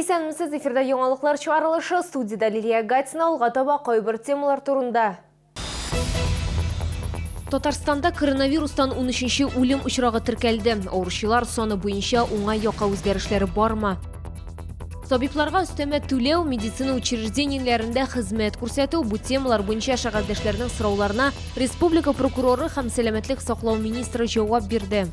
Исәнмесез, эфирда яңалыклар чыгарылышы, студиядә Лилия Гатина, алга таба кайбер темалар турында. Татарстанда коронавирустан 13-нче үлем очрагы теркәлде. Авыручылар саны буенча уңай якка үзгәрешләре бармы? Табибларга өстәмә түләү, медицина учреждениеләрендә хезмәт күрсәтү, бу темалар буенча шәһәрдәшләрнең сорауларына республика прокуроры һәм сәламәтлек саклау министры җавап бирде.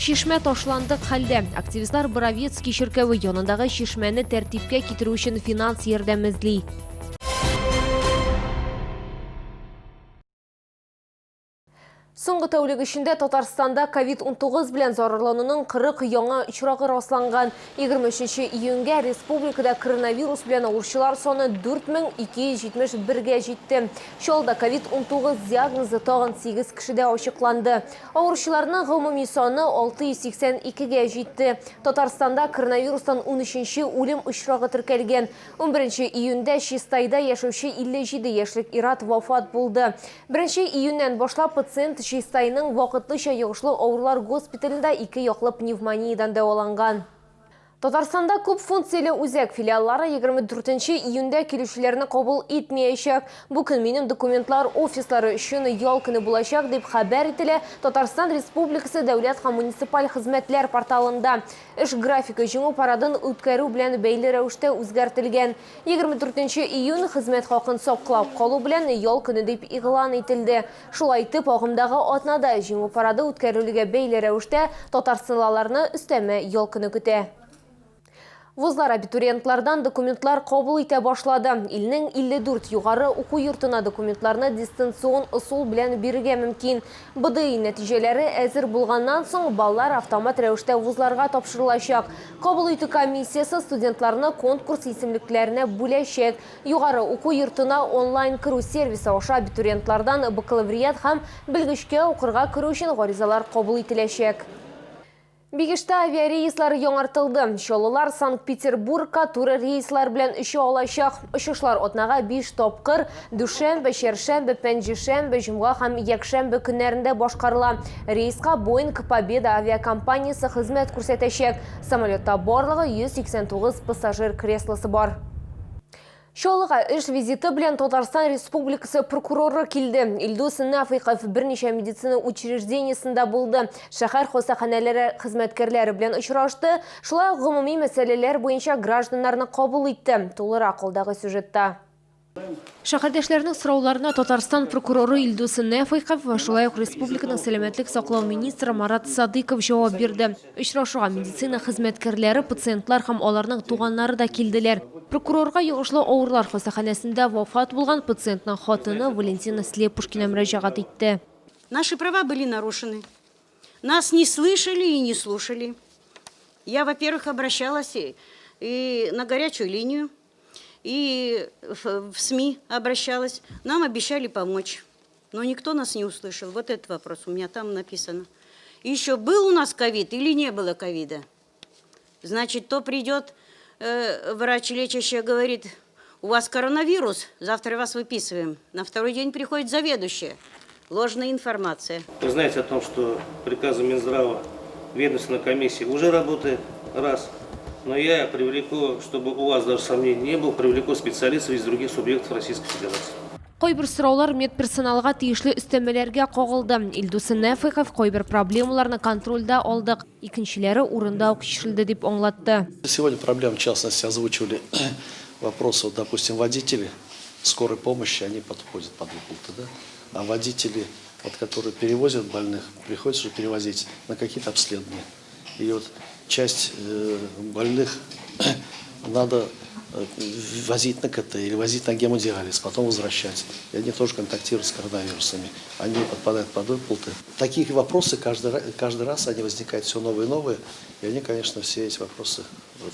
Чишмә ташландык хәлдә. Активистлар Боровецкий чиркәве янындагы чишмәне тәртипкә китерү өчен финанс ярдәме эзли. Соңгы тәүлек эчендә Татарстанда ковид-19 белән зарарлануның 40 яңа очрагы расланган. 23 июньгә республикада коронавирус белән авыручылар саны 4271-гә җитте. Чаллыда ковид-19 диагнозы тагын 8 кешедә ачыкланды. Авыручыларның гомуми саны 682-гә җитте. Татарстанда коронавирустан 13-нче үлем очрагы теркәлгән. 11 июньдә Чистайда яшәүче 57 яшьлек ир-ат вафат булды. Беренче июньнән башлап пациент Чистайның вакытлыча йогышлы авырулар госпиталендә ике яклы пневмониядән дәваланган. Татарстанда күп функцияле үзәк филиаллары 24 июньдә килүчеләрне кабул итмәячәк. Бу көн минем документлар офислары өчен ял көне булачак, дип хәбәр ителә Татарстан Республикасы Дәүләт һәм муниципаль хезмәтләр порталында. Эш графигы Җиңү парадын үткәрү белән бәйле рәвештә үзгәртелгән. 24 июнь хезмәт хакын саклап калу белән ял көне дип игълан ителде. Шулай итеп, агымдагы атнада Җиңү парады үткәрелүгә бәйле рәвештә татарстанлыларны өстәмә ял көне көтә. Вузлар абитуриентлардан документлар кабул итә башлады. Илнең 54 югары уку йортына документларны дистанцион ысул белән бирергә мөмкин. БДИ нәтиҗәләре әзер булганнан соң, баллар автомат рәвештә вузларга тапшырылачак. Кабул итү комиссиясе студентларны конкурс исемлекләренә бүләчәк. Югары уку йортына онлайн керү сервисы аша абитуриентлардан бакалавриат һәм белгечкә укырга керү өчен гаризалар кабул ителәчәк. Бигештә авиарейслар яңартылды. Чаллылар Санкт-Петербургка туры рейслар белән оча алачак. Очышлар атнага 5 тапкыр, дүшәмбе, чәршәмбе, пәнҗешәмбе, җомга һәм якшәмбе көннәрендә башкарыла. Рейска Боинг Победа авиакомпаниясе хезмәт күрсәтәчәк. Самолетта барлыгы 189 пассажир креслосы бар. Чаллыга эш визиты белән Татарстан Республикасы прокуроры килде. Илдус Нафыйков берничә медицина учреждениесендә булды, шәһәр хастаханәләре хезмәткәрләре белән очрашты, шулай ук гомуми мәсьәләләр буенча гражданнарны кабул итте. Тулырак алдагы сюжетта. Шәһәрдәшләрнең сорауларына Татарстан прокуроры Илдус Нәфыйков, шулай ук республиканың сәламәтлек саклау министры Марат Садыйков җавап бирде. Очрашуга медицина хезмәткәрләре, пациентлар һәм аларның туганнары да килделәр. Прокурорга йогышлы авырулар хастаханәсендә вафат булган пациентның хатыны Валентина Слепушкина мөрәҗәгать итте. Наши права были нарушены. Нас не слышали и не слушали. Я, во-первых, обращалась и на горячую линию, и в СМИ обращалась. Нам обещали помочь. Но никто нас не услышал. Вот этот вопрос у меня там написано. Еще был у нас ковид или не было ковида? Значит, то придет э, врач лечащая, говорит, у вас коронавирус, завтра вас выписываем. На второй день приходит заведующая. Ложная информация. Вы знаете о том, что приказом Минздрава ведомственная комиссия уже работает, раз. Но я привлеку, чтобы у вас даже сомнений не было, привлеку специалистов из других субъектов Российской Федерации. Кайбер сораулар медперсоналга тиешле өстәмәләргә кагылды. Илдус Нәфыйков кайбер проблемаларны контрольдә алдык, икенчеләре урында ук чишелде дип аңлатты. Сегодня проблем, в частности, озвучивали вопросы, вот, допустим, водители скорой помощи, они подходят под выплаты, да? А водители, вот, которые перевозят больных, приходится перевозить на какие-то обследования. И вот часть больных надо возить на КТ или возить на гемодиализ, потом возвращать. И они тоже контактируют с коронавирусами. Они подпадают под выплаты. Такие вопросы каждый раз они возникают все новые и новые. И они, конечно, все эти вопросы вот,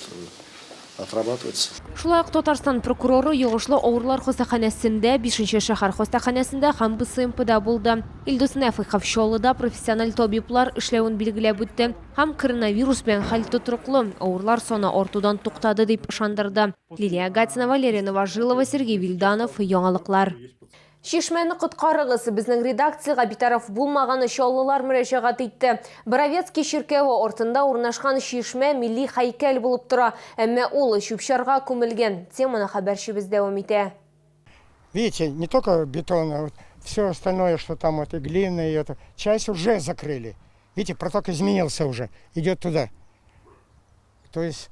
отрабатываются. Шулай ук Татарстан прокуроры йогышлы авырулар хастаханәсендә, бишенче шәһәр хастаханәсендә һәм БСМПда булды. Илдус Нәфыйков Чаллыда профессиональ табиблар эшләвен билгеләп үтте һәм коронавирус белән хәл тотрыклы, авырлар саны артудан туктады дип ышандырды. Лилия Гатина, Валерия Новожилова, Сергей Вильданов, Яңалыклар. Чишмәне коткарыгыз! Безнең редакциягә битараф булмаган чаллылар мөрәҗәгать итте. Боровецкий чиркәве артында урнашкан чишмә милли һәйкәл булып тора, әмма ул чүп-чарга күмелгән. Теманы хәбәрчебез дәвам итә. Видите, не только бетон, а вот все остальное, что там вот и глина, и это, часть уже закрыли. Видите, проток изменился уже, идет туда. То есть,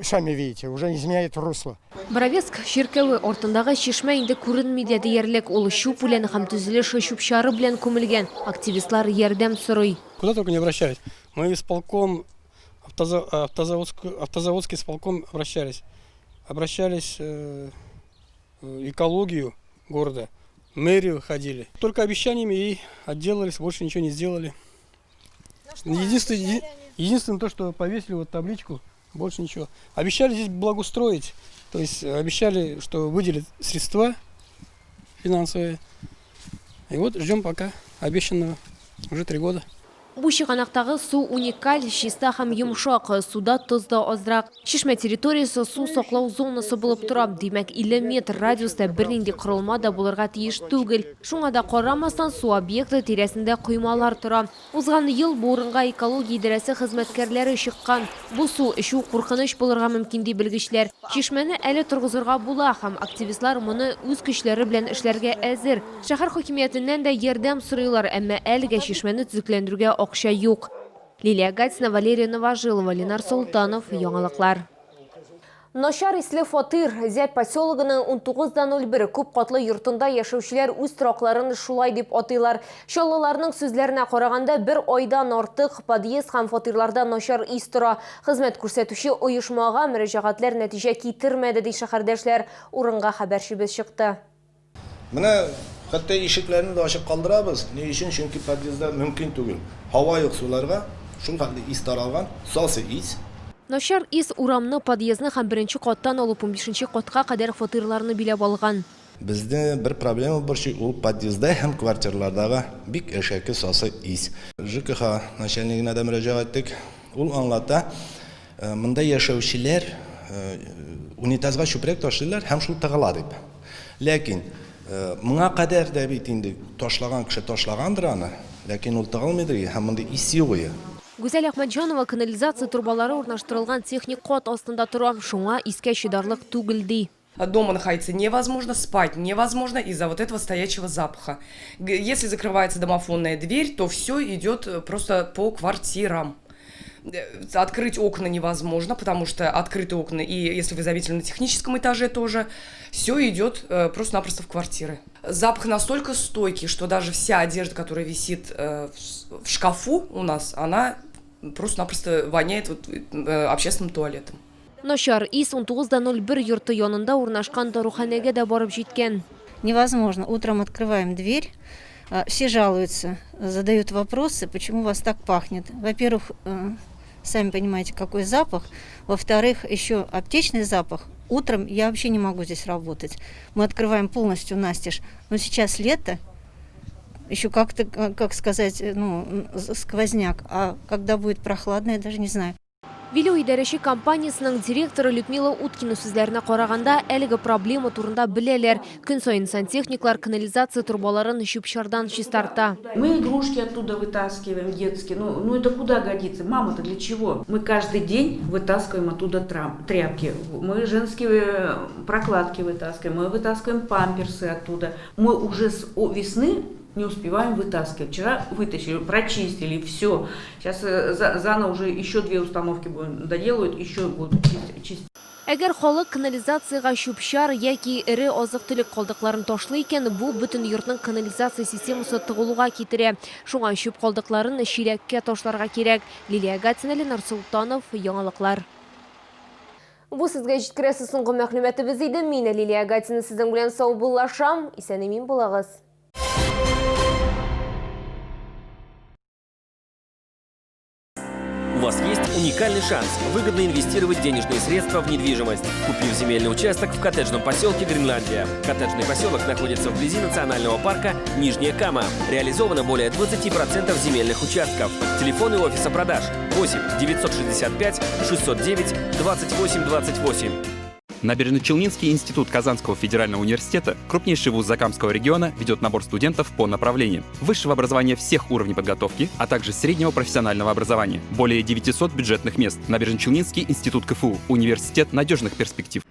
сами видите, уже изменяет русло. Боровецк чиркәве артындагы чишмә инде күренми дә диярлек. Ул чүп үләне һәм төзелеш чүп-чары белән күмелгән. Активистлар ярдәм сорый. Куда только не обращались. Мы в исполком, автозаводский исполком обращались. Обращались в экологию города, мэрию ходили. Только обещаниями и отделались, больше ничего не сделали. Единственное то, что повесили вот табличку, больше ничего. Обещали здесь благоустроить, то есть обещали, что выделят средства финансовые. И вот ждем пока обещанного уже 3 года. Бу чыганактагы су уникаль, чиста һәм йомшак. Суда тоз да азрак. Чишмә территориясе су саклау зонасы булып тора. Димәк, 50 метр радиуста бернинди корылма да булырга тиеш түгел. Шуңа да карамастан, су объекты тирәсендә коймалар тора. Узган ел бу урынга экология идарәсе хезмәткәрләре чыккан. Бу су эчү куркыныч булырга мөмкин, ди белгечләр. Чишмәне әле торгызырга була һәм активистлар моны үз көчләре белән эшләргә әзер. Шәһәр хакимиятеннән дә ярдәм сорыйлар, әмма әлегә чишмәне төзекләндерүгә акча юк. Лилия Гатина, Валерия Новожилова, Ленар Солтанов, Яңалыклар. Начар исле фатир. Зәй поселогының 19.01 күп катлы йортында яшәүчеләр үз торакларын шулай дип атыйлар. Чаллыларның сүзләренә караганда, бер айдан артык подъезд һәм фатирларда начар ис тора. Хезмәт күрсәтүче оешмага мөрәҗәгатьләр нәтиҗә китермәде, ди шәһәрдәшләр. Урынга хәбәрчебез чыкты. Менә хәтта ишекләрне дә ачып калдырабыз. Ни өчен? Чөнки подъездда мөмкин түгел. Һава юк суларга, шул хәтле ис таралган, сасы ис. Начар ис урамны, подъездны һәм беренче каттан алып 15 катка кадәр фатирларны биләп алган. Безне бер проблема борчый, ул подъездда һәм квартиралардагы бик әшәке сасы ис. ЖКХ начальнигына да мөрәҗәгать иттек. Ул аңлата, монда яшәүчеләр унитазга чүпрәк ташлыйлар һәм шул тыгыла дип. Ләкин моңа кадәр дә бит инде ташлаган кеше ташлагандыр аны, ләкин ул тыгылмыйдыр һәм мондый ис юк иде. Гүзәл Әхмәтҗанова канализация торбалары урнаштырылган техник кат астында тора. Шуңа искә чыдарлык түгел, ди. Дома находиться невозможно, спать невозможно из-за вот этого стоячего запаха. Если закрывается домофонная дверь, то все идет просто по квартирам. Открыть окна невозможно, потому что открыты окна, и если вы заметили, на техническом этаже тоже, все идет просто-напросто в квартиры. Запах настолько стойкий, что даже вся одежда, которая висит в шкафу у нас, она просто-напросто воняет вот общественным туалетом. Начар ис 19.01 йорты янында урнашкан даруханәгә дә барып җиткән. Невозможно. Утром открываем дверь, все жалуются, задают вопросы, почему у вас так пахнет. Во-первых, сами понимаете, какой запах. Во-вторых, еще аптечный запах. Утром я вообще не могу здесь работать. Мы открываем полностью настежь. Но сейчас лето, еще как-то, как сказать, ну, сквозняк. А когда будет прохладно, я даже не знаю. Вилю идарәче компаниясенең директоры Людмила Уткина сүзләренә караганда, әлеге проблема турында беләләр. Көн саен сантехниклар канализация торбаларын чүп-чардан чистарта. Мы игрушки оттуда вытаскиваем детские. Ну это куда годится? Мама-то для чего? Мы каждый день вытаскиваем оттуда тряпки. Мы женские прокладки вытаскиваем. Мы вытаскиваем памперсы оттуда. Мы уже с весны не успеваем вытаскивать. Вчера вытащили, прочистили, все. Сейчас заново уже еще две установки будем доделают, еще будут чистить. Әгәр халык канализациягә чүп-чар яки эре азык-төлек калдыкларын ташлый икән, бу бөтен йортның канализация системасы тыгылуга китерә. Шуңа чүп калдыкларын чиләккә ташларга кирәк. Лилия Гатина, Ленар Султанов, Яңалыклар. Бу сезгә җиткерәсе соңгы мәгълүматыбыз иде. Мин Лилия Гатина сезнең белән саубуллашам. Исән-имин булыгыз. У вас есть уникальный шанс выгодно инвестировать денежные средства в недвижимость, купив земельный участок в коттеджном поселке Гренландия. Коттеджный поселок находится вблизи национального парка Нижняя Кама. Реализовано более 20% земельных участков. Телефоны офиса продаж 8 965 609 28 28. Набережно-Челнинский институт Казанского федерального университета, крупнейший вуз Закамского региона, ведет набор студентов по направлениям высшего образования всех уровней подготовки, а также среднего профессионального образования. Более 900 бюджетных мест. Набережно-Челнинский институт КФУ. Университет надежных перспектив.